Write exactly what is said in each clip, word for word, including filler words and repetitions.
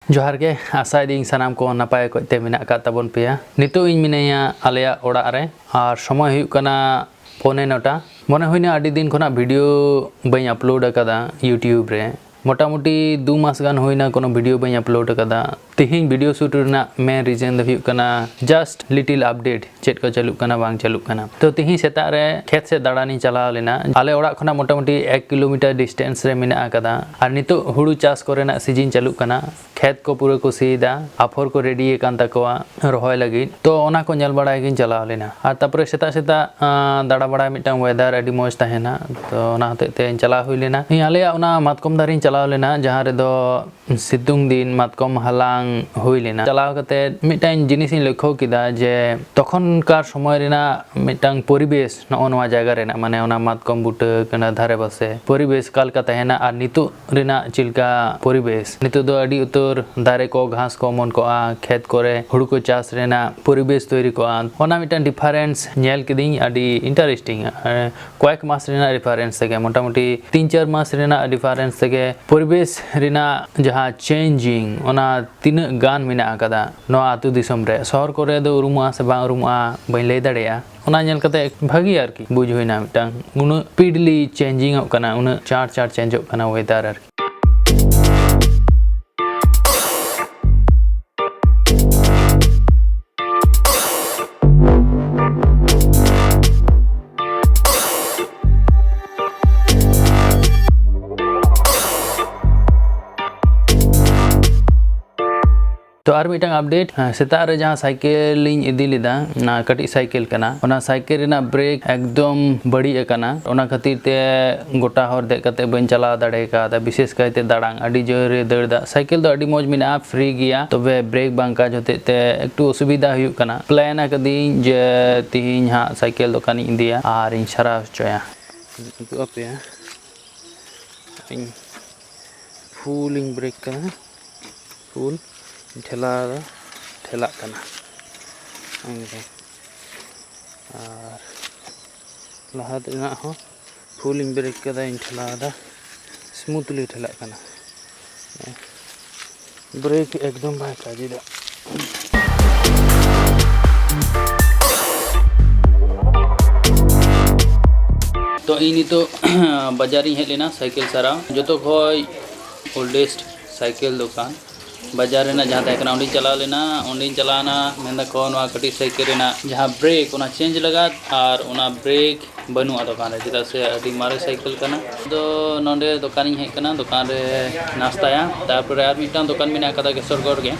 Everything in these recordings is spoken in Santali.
ᱡᱚᱦᱟᱨ ᱜᱮ, ᱟᱥᱟᱭᱮᱫᱟᱹᱧ ᱥᱟᱱᱟᱢ ᱠᱚ ᱱᱟᱯᱟᱭ ᱚᱠᱚᱡ ᱛᱮ ᱢᱮᱱᱟᱜ ᱟᱠᱟᱫ ᱛᱟᱵᱚᱱ ᱯᱮᱭᱟ᱾ ᱱᱤᱛᱚᱜ ᱤᱧ ᱢᱤᱱᱟᱹᱧᱟ ᱟᱞᱮᱭᱟᱜ ᱚᱲᱟᱜ ᱨᱮ, ᱟᱨ ᱥᱚᱢᱚᱭ ᱦᱩᱭᱩᱜ ᱠᱟᱱᱟ ᱯᱚᱱᱮ ᱱᱚᱴᱟ᱾ ᱢᱚᱱᱮ ᱦᱩᱭᱱᱟ ᱟᱹᱰᱤ ᱫᱤᱱ ᱠᱷᱚᱱᱟᱜ ᱵᱷᱤᱰᱤᱭᱳ ᱵᱟᱹᱧ ᱟᱯᱞᱳᱰ ᱟᱠᱟᱫᱟ YouTube ᱨᱮ᱾ ᱢᱚᱴᱟᱢᱩᱴᱤ ᱫᱩ ᱢᱟᱥ ᱜᱟᱱ ᱦᱩᱭᱱᱟ, ᱠᱳᱱᱳ ᱵᱷᱤᱰᱤᱭᱳ ᱵᱟᱹᱧ ᱟᱯᱞᱳᱰ ᱟᱠᱟᱫᱟ᱾ ᱛᱤᱦᱤᱧ ᱵᱷᱤᱰᱤᱭᱳ ᱥᱩᱴ ᱨᱮᱱᱟᱜ ᱢᱮᱱ ᱨᱤᱡᱮᱱ ᱫᱚ ᱦᱩᱭᱩᱜ ᱠᱟᱱᱟ just little update, ᱪᱮᱫ ᱠᱚ ᱪᱟᱹᱞᱩᱜ ᱠᱟᱱᱟ ᱵᱟᱝ ᱪᱟᱹᱞᱩᱜ ᱠᱟᱱᱟ᱾ ᱛᱚ, ᱛᱤᱦᱤᱧ ᱥᱮᱛᱟᱜ ᱨᱮ ᱠᱷᱮᱛ ᱥᱮᱫ ᱫᱟᱬᱟᱱᱤᱧ ᱪᱟᱞᱟᱣ ᱞᱮᱱᱟ᱾ ᱟᱞᱮ ᱚᱲᱟᱜ ᱠᱷᱚᱱᱟᱜ ᱢᱚᱴᱟᱢᱩᱴᱤ ᱮᱠ ᱠᱤᱞᱳᱢᱤᱴᱟᱨ ᱰᱤᱥᱴᱮᱱᱥ ᱨᱮ ᱢᱮᱱᱟᱜ ᱟᱠᱟᱫᱟ, ᱟᱨ ᱱᱤᱛᱚᱜ ᱦᱩᱲᱩ ᱪᱟᱥ ᱠᱚᱨᱮᱱᱟᱜ ᱥᱤᱡᱤᱱ ᱪᱟᱹᱞᱩᱜ ᱠᱟᱱᱟ᱾ ᱠᱷᱮᱛ ᱠᱚ ᱯᱩᱨᱟᱹ ᱠᱚ ᱥᱤᱭᱮᱫᱟ, ᱟᱯᱷᱚᱨ ᱠᱚ ᱨᱮᱰᱤ ᱟᱠᱟᱱ ᱛᱟᱠᱚᱣᱟ ᱨᱚᱦᱚᱭ ᱞᱟᱹᱜᱤᱫ᱾ ᱛᱚ, ᱚᱱᱟ ᱠᱚ ᱧᱮᱞ ᱵᱟᱲᱟᱭ ᱜᱤᱧ ᱪᱟᱞᱟᱣ ᱞᱮᱱᱟ᱾ ᱟᱨ ᱛᱟᱯᱚᱨᱮ ᱥᱮᱛᱟᱜ ᱥᱮᱛᱟᱜ, ᱟᱸ, ᱫᱟᱬᱟ ᱵᱟᱲᱟᱭ ᱢᱤᱫᱴᱟᱝ ᱣᱮᱫᱟᱨ ᱟᱹᱰᱤ ᱢᱚᱡᱽ ᱛᱟᱦᱮᱱᱟ᱾ ᱛᱚ, ᱚᱱᱟ ᱦᱚᱛᱮᱡ ᱛᱮ ᱪᱟᱞᱟᱣ ᱦᱩᱭ ᱞᱮᱱᱟ᱾ ᱤᱧ ᱟᱞᱮᱭᱟᱜ ᱚᱱᱟ ᱢᱟᱛᱠᱚᱢ ᱫᱟᱨᱮᱧ ᱪᱟᱞᱟᱣ ᱞᱮᱱᱟ, ᱡᱟᱦᱟᱸ ᱨᱮᱫᱚ ᱥᱤᱛᱩᱝ ᱫᱤᱱ ᱢᱟᱛᱠᱚᱢ ᱦᱟᱞᱟᱝ ᱦᱩᱭ ᱞᱮᱱᱟ᱾ ᱪᱟᱞᱟᱣ ᱠᱟᱛᱮ ᱢᱤᱫᱴᱟᱝ ᱡᱤᱱᱤᱥ ᱤᱧ ᱞᱚᱠᱠᱷᱚ ᱠᱮᱫᱟ ᱡᱮ ᱛᱚᱠᱷᱚᱱᱠᱟᱨ ᱥᱚᱢᱚᱭ ᱨᱮᱱᱟᱜ ᱢᱤᱫᱴᱟᱝ ᱯᱚᱨᱤᱵᱮᱥ, ᱱᱚᱜᱼᱚ ᱱᱚᱣᱟ ᱡᱟᱭᱜᱟ ᱨᱮᱱᱟᱜ, ᱢᱟᱱᱮ ᱚᱱᱟ ᱢᱟᱛᱠᱚᱢ ᱵᱩᱴᱟᱹ ᱠᱟᱱᱟ ᱫᱷᱟᱨᱮ ᱯᱟᱥᱮ ᱯᱚᱨᱤᱵᱮᱥ ᱚᱠᱟ ᱞᱮᱠᱟ ᱛᱟᱦᱮᱱᱟ ᱟᱨ ᱱᱤᱛᱚᱜ ᱨᱮᱱᱟᱜ ᱪᱮᱫ ᱞᱮᱠᱟ ᱯᱚᱨᱤᱵᱮᱥ᱾ ᱱᱤᱛᱚᱜ ᱫᱚ ᱟᱹᱰᱤ ᱩᱛᱟᱹᱨ ᱫᱟᱨᱮ ᱠᱚ, ᱜᱷᱟᱥ ᱠᱚ ᱚᱢᱚᱱ ᱠᱚᱜᱼᱟ, ᱠᱷᱮᱛ ᱠᱚᱨᱮ ᱦᱩᱲᱩ ᱠᱚ ᱪᱟᱥ ᱨᱮᱱᱟᱜ ᱯᱚᱨᱤᱵᱮᱥ ᱛᱚᱭᱨᱤ ᱠᱚᱜᱼᱟ᱾ ᱚᱱᱟ ᱢᱤᱫᱴᱟᱝ ᱰᱤᱯᱷᱟᱨᱮᱱᱥ ᱧᱮᱞ ᱠᱤᱫᱟᱹᱧ, ᱟᱹᱰᱤ ᱤᱱᱴᱟᱨᱮᱥᱴᱤᱝ᱾ ᱠᱚᱭᱮᱠ ᱢᱟᱥ ᱨᱮᱱᱟᱜ ᱰᱤᱯᱷᱟᱨᱮᱱᱥ ᱛᱮᱜᱮ, ᱢᱚᱴᱟᱢᱩᱴᱤ ᱛᱤᱱ ᱪᱟᱨ ᱢᱟᱥ ᱨᱮᱱᱟᱜ ᱰᱤᱯᱷᱟᱨᱮᱱᱥ ᱛᱮᱜᱮ ᱯᱚᱨᱤᱵᱮᱥ ᱨᱮᱱᱟᱜ ᱡᱟᱦᱟᱸ ᱪᱮᱧᱡᱤᱝ, ᱚᱱᱟ ᱛᱤᱱᱟᱹᱜ ᱜᱟᱱ ᱢᱮᱱᱟᱜ ᱟᱠᱟᱫᱟ ᱱᱚᱣᱟ ᱟᱹᱛᱩ ᱫᱤᱥᱚᱢ ᱨᱮ᱾ ᱥᱚᱦᱚᱨ ᱠᱚᱨᱮ ᱫᱚ ᱩᱨᱩᱢᱚᱜᱼᱟ ᱥᱮ ᱵᱟᱝ ᱩᱨᱩᱢᱚᱜᱼᱟ ᱵᱟᱹᱧ ᱞᱟᱹᱭ ᱫᱟᱲᱮᱭᱟᱜᱼᱟ᱾ ᱚᱱᱟ ᱧᱮᱞ ᱠᱟᱛᱮ ᱵᱷᱟᱹᱜᱤ ᱟᱨᱠᱤ ᱵᱩᱡᱽ ᱦᱩᱭᱱᱟ, ᱢᱤᱫᱴᱟᱝ ᱩᱱᱟᱹᱜ ᱥᱯᱤᱰᱞᱤ ᱪᱮᱧᱡᱤᱝ ᱚᱜ ᱠᱟᱱᱟ, ᱩᱱᱟᱹᱜ ᱪᱟᱬ ᱪᱟᱬ ᱪᱮᱧᱡᱚᱜ ᱠᱟᱱᱟ ᱣᱮᱫᱟᱨ ᱟᱨᱠᱤ᱾ ᱛᱚ, ᱟᱨ ᱢᱤᱫᱴᱟᱝ ᱟᱯᱰᱮᱴ, ᱦᱮᱸ, ᱥᱮᱛᱟᱜ ᱨᱮ ᱡᱟᱦᱟᱸ ᱥᱟᱭᱠᱮᱞ ᱤᱧ ᱤᱫᱤ ᱞᱮᱫᱟ, ᱚᱱᱟ ᱠᱟᱹᱴᱤᱡ ᱥᱟᱭᱠᱮᱞ ᱠᱟᱱᱟ, ᱚᱱᱟ ᱥᱟᱭᱠᱮᱞ ᱨᱮᱱᱟᱜ ᱵᱨᱮᱠ ᱮᱠᱫᱚᱢ ᱵᱟᱹᱲᱤᱡ ᱟᱠᱟᱱᱟ᱾ ᱚᱱᱟ ᱠᱷᱟᱹᱛᱤᱨ ᱛᱮ ᱜᱚᱴᱟ ᱦᱚᱨ ᱫᱮᱡ ᱠᱟᱛᱮ ᱵᱟᱹᱧ ᱪᱟᱞᱟᱣ ᱫᱟᱲᱮ ᱠᱟᱣᱫᱟ, ᱵᱤᱥᱮᱥ ᱠᱟᱭᱛᱮ ᱫᱟᱲᱟᱝ ᱟᱹᱰᱤ ᱡᱳᱨᱮ ᱫᱟᱹᱲ ᱫᱟ᱾ ᱥᱟᱭᱠᱮᱞ ᱫᱚ ᱟᱹᱰᱤ ᱢᱚᱡᱽ ᱢᱮᱱᱟᱜᱼᱟ, ᱯᱷᱨᱤ ᱜᱮᱭᱟ, ᱛᱚᱵᱮ ᱵᱨᱮᱠ ᱵᱟᱝ ᱠᱟᱡᱽ ᱦᱚᱛᱮᱡ ᱛᱮ ᱮᱠᱴᱩ ᱚᱥᱩᱵᱤᱫᱟ ᱦᱩᱭᱩᱜ ᱠᱟᱱᱟ᱾ ᱯᱞᱮᱱ ᱟᱠᱟᱫᱟᱹᱧ ᱡᱮ ᱛᱤᱦᱤᱧ ᱦᱟᱸᱜ ᱥᱟᱭᱠᱮᱞ ᱫᱚᱠᱟᱱᱤᱧ ᱤᱫᱤᱭᱟ ᱟᱨ ᱤᱧ ᱥᱟᱨᱟᱣ ᱦᱚᱪᱚᱭᱟ᱾ ᱩᱫᱩᱜ ᱟᱯᱮᱭᱟ, ᱤᱧ ᱯᱷᱩᱞᱤᱧ ᱵᱨᱮᱠ ᱠᱟᱫᱟ, ᱯᱷᱩᱞ ᱴᱷᱮᱞᱟᱣ ᱫᱟ, ᱴᱷᱮᱞᱟᱜ ᱠᱟᱱᱟ ᱮᱠᱫᱚᱢ᱾ ᱟᱨ ᱞᱟᱦᱟ ᱛᱮᱱᱟᱜ ᱦᱚᱸ ᱯᱷᱩᱞᱤᱧ ᱵᱨᱮᱠ ᱠᱟᱫᱟ, ᱤᱧ ᱴᱷᱮᱞᱟᱣ ᱫᱟ, ᱥᱢᱩᱛᱷᱞᱤ ᱴᱷᱮᱞᱟᱜ ᱠᱟᱱᱟ᱾ ᱵᱨᱮᱠ ᱮᱠᱫᱚᱢ ᱵᱟᱭ ᱠᱟᱡᱽ ᱮᱫᱟ᱾ ᱛᱚ ᱤᱧ ᱱᱤᱛᱚᱜ ᱵᱟᱡᱟᱨᱤᱧ ᱦᱮᱡ ᱞᱮᱱᱟ ᱥᱟᱭᱠᱮᱞ ᱥᱟᱨᱟᱣ, ᱡᱚᱛᱚ ᱠᱷᱚᱡ ᱳᱞᱰᱮᱥᱴ ᱥᱟᱭᱠᱮᱞ ᱫᱚᱠᱟᱱ ᱵᱟᱡᱟᱨ ᱨᱮᱱᱟᱜ ᱡᱟᱦᱟᱸ ᱛᱟᱦᱮᱸ ᱠᱟᱱᱟ, ᱚᱸᱰᱮᱧ ᱪᱟᱞᱟᱣ ᱞᱮᱱᱟ᱾ ᱚᱸᱰᱮᱧ ᱪᱟᱞᱟᱣᱱᱟ, ᱢᱮᱱ ᱫᱟᱠᱚ ᱱᱚᱣᱟ ᱠᱟᱹᱴᱤᱡ ᱥᱟᱭᱠᱮᱞ ᱨᱮᱱᱟᱜ ᱡᱟᱦᱟᱸ ᱵᱨᱮᱠ, ᱚᱱᱟ ᱪᱮᱧᱡᱽ ᱞᱟᱜᱟᱫ, ᱟᱨ ᱚᱱᱟ ᱵᱨᱮᱠ ᱵᱟᱹᱱᱩᱜᱼᱟ ᱫᱚᱠᱟᱱ ᱨᱮ, ᱪᱮᱫᱟᱜ ᱥᱮ ᱟᱹᱰᱤ ᱢᱟᱨᱮ ᱥᱟᱭᱠᱮᱞ ᱠᱟᱱᱟ᱾ ᱫᱚ ᱱᱚᱰᱮ ᱫᱚᱠᱟᱱᱤᱧ ᱦᱮᱡ ᱠᱟᱱᱟ, ᱫᱚᱠᱟᱱ ᱨᱮ ᱱᱟᱥᱛᱟᱭᱟ᱾ ᱛᱟᱨᱯᱚᱨᱮ ᱟᱨ ᱢᱤᱫᱴᱟᱝ ᱫᱚᱠᱟᱱ ᱢᱮᱱᱟᱜ ᱟᱠᱟᱫᱟ ᱠᱮᱥᱚᱨᱜᱚᱲ ᱜᱮ,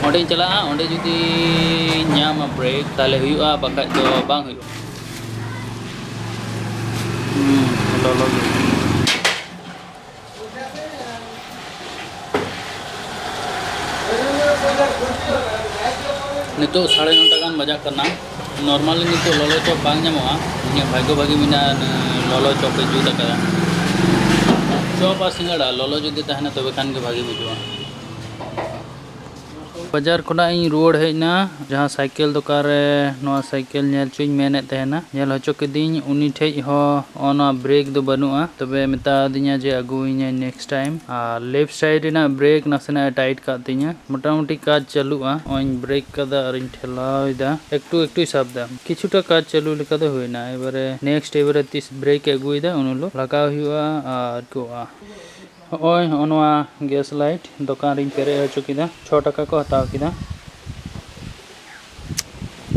ᱚᱸᱰᱮᱧ ᱪᱟᱞᱟᱜᱼᱟ᱾ ᱚᱸᱰᱮ ᱡᱩᱫᱤ ᱧᱟᱢᱟ ᱵᱨᱮᱠ, ᱛᱟᱦᱚᱞᱮ ᱦᱩᱭᱩᱜᱼᱟ, ᱵᱟᱠᱷᱟᱡ ᱫᱚ ᱵᱟᱝ ᱦᱩᱭᱩᱜᱼᱟ᱾ ᱦᱩᱸ, ᱞᱚᱞᱚ ᱜᱮ᱾ ᱱᱤᱛᱚᱜ ᱥᱟᱲᱮ ᱱᱚᱴᱟ ᱜᱟᱱ ᱵᱟᱡᱟᱜ ᱠᱟᱱᱟ᱾ ᱱᱚᱨᱢᱟᱞᱤ ᱱᱤᱛᱚᱜ ᱞᱚᱞᱚ ᱪᱚᱯ ᱵᱟᱝ ᱧᱟᱢᱚᱜᱼᱟ᱾ ᱤᱧᱟᱹᱜ ᱵᱷᱟᱜᱽᱜᱚ ᱵᱷᱟᱹᱜᱤ ᱢᱮᱱᱟᱜᱼᱟ, ᱞᱚᱞᱚ ᱪᱚᱯ ᱮ ᱡᱩᱛ ᱟᱠᱟᱫᱟ᱾ ᱪᱚᱯ ᱟᱨ ᱥᱤᱸᱜᱟᱲᱟ ᱞᱚᱞᱚ ᱡᱩᱫᱤ ᱛᱟᱦᱮᱱᱟ, ᱛᱚᱵᱮ ᱠᱷᱟᱱ ᱜᱮ ᱵᱷᱟᱹᱜᱤ ᱵᱩᱡᱩᱜᱼᱟ᱾ ᱵᱟᱡᱟᱨ ᱠᱷᱚᱱᱟᱜ ᱤᱧ ᱨᱩᱣᱟᱹᱲ ᱦᱮᱡ ᱮᱱᱟ᱾ ᱡᱟᱦᱟᱸ ᱥᱟᱭᱠᱮᱞ ᱫᱚᱠᱟᱱ ᱨᱮ ᱱᱚᱣᱟ ᱥᱟᱭᱠᱮᱞ ᱧᱮᱞ ᱦᱚᱪᱚᱧ ᱢᱮᱱᱮᱫ ᱛᱟᱦᱮᱱᱟ, ᱧᱮᱞ ᱦᱚᱪᱚ ᱠᱤᱫᱤᱧ᱾ ᱩᱱᱤ ᱴᱷᱮᱡ ᱦᱚᱸ ᱱᱚᱣᱟ ᱵᱨᱮᱠ ᱫᱚ ᱵᱟᱹᱱᱩᱜᱼᱟ, ᱛᱚᱵᱮ ᱢᱮᱛᱟ ᱫᱤᱧᱟ ᱡᱮ ᱟᱹᱜᱩᱣᱟᱹᱧᱟᱭ ᱱᱮᱠᱥᱴ ᱴᱟᱭᱤᱢ᱾ ᱟᱨ ᱞᱮᱯᱷᱴ ᱥᱟᱭᱤᱰ ᱨᱮᱱᱟᱜ ᱵᱨᱮᱠ ᱱᱟᱥᱮᱱᱟᱜ ᱮ ᱴᱟᱭᱤᱴ ᱠᱟᱜ ᱛᱤᱧᱟ᱾ ᱢᱚᱴᱟᱢᱩᱴᱤ ᱠᱟᱡᱽ ᱪᱟᱹᱞᱩᱜᱼᱟ᱾ ᱱᱚᱜᱼᱚᱭ ᱤᱧ ᱵᱨᱮᱠ ᱠᱟᱫᱟ ᱟᱨᱤᱧ ᱴᱷᱮᱞᱟᱣ ᱮᱫᱟ, ᱮᱠᱴᱩ ᱮᱠᱴᱩᱭ ᱥᱟᱵ ᱮᱫᱟ᱾ ᱠᱤᱪᱷᱩᱴᱟ ᱠᱟᱡᱽ ᱪᱟᱹᱞᱩ ᱞᱮᱠᱟ ᱫᱚ ᱦᱩᱭᱱᱟ᱾ ᱮᱵᱟᱨᱮ ᱱᱮᱠᱥᱴ, ᱮᱵᱟᱨᱮ ᱛᱤᱥ ᱵᱨᱮᱠ ᱮ ᱟᱹᱜᱩᱭᱮᱫᱟ, ᱩᱱ ᱦᱤᱞᱳᱜ ᱞᱟᱜᱟᱣ ᱦᱩᱭᱩᱜᱼᱟ ᱟᱨ ᱠᱚᱜᱼᱟ᱾ ᱦᱚᱸᱜᱼᱚᱭ ᱦᱚᱸᱜᱼᱚ ᱱᱚᱣᱟ ᱜᱮᱥ ᱞᱟᱭᱤᱴ ᱫᱚᱠᱟᱱ ᱨᱤᱧ ᱯᱮᱨᱮᱡ ᱦᱚᱪᱚ ᱠᱮᱫᱟ, ᱪᱷᱚ ᱴᱟᱠᱟ ᱠᱚ ᱦᱟᱛᱟᱣ ᱠᱮᱫᱟ᱾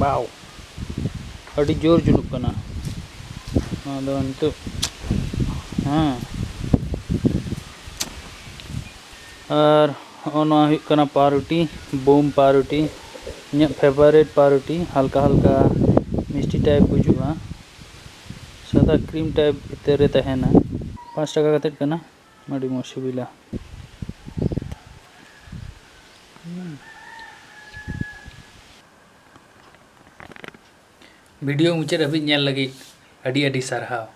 ᱵᱟᱣ, ᱟᱹᱰᱤ ᱡᱳᱨ ᱡᱩᱞᱩᱜ ᱠᱟᱱᱟ᱾ ᱱᱚᱣᱟ ᱫᱚ ᱱᱤᱛᱚᱜ, ᱦᱮᱸ᱾ ᱟᱨ ᱦᱚᱸᱜᱼᱚ ᱱᱚᱣᱟ ᱦᱩᱭᱩᱜ ᱠᱟᱱᱟ ᱯᱟᱣᱨᱩᱴᱤ, ᱵᱳᱢ ᱯᱟᱣᱨᱩᱴᱤ, ᱤᱧᱟᱹᱜ ᱯᱷᱮᱵᱟᱨᱮᱴ ᱯᱟᱣᱨᱩᱴᱤ᱾ ᱦᱟᱞᱠᱟ ᱦᱟᱞᱠᱟ ᱢᱤᱥᱴᱤ ᱴᱟᱭᱤᱯ ᱵᱩᱡᱩᱜᱼᱟ, ᱥᱟᱫᱟ ᱠᱨᱤᱢ ᱴᱟᱭᱤᱯ ᱵᱷᱤᱛᱤᱨ ᱨᱮ ᱛᱟᱦᱮᱱᱟ᱾ ᱯᱟᱸᱪ ᱴᱟᱠᱟ ᱠᱟᱛᱮᱫ ᱠᱟᱱᱟ, ᱟᱹᱰᱤ ᱢᱚᱡᱽ ᱥᱤᱵᱤᱞᱟ᱾ ᱵᱷᱤᱰᱤᱭᱳ ᱢᱩᱪᱟᱹᱫ ᱦᱟᱹᱵᱤᱡ ᱧᱮᱞ ᱞᱟᱹᱜᱤᱫ ᱟᱹᱰᱤ ᱟᱹᱰᱤ ᱥᱟᱨᱦᱟᱣ᱾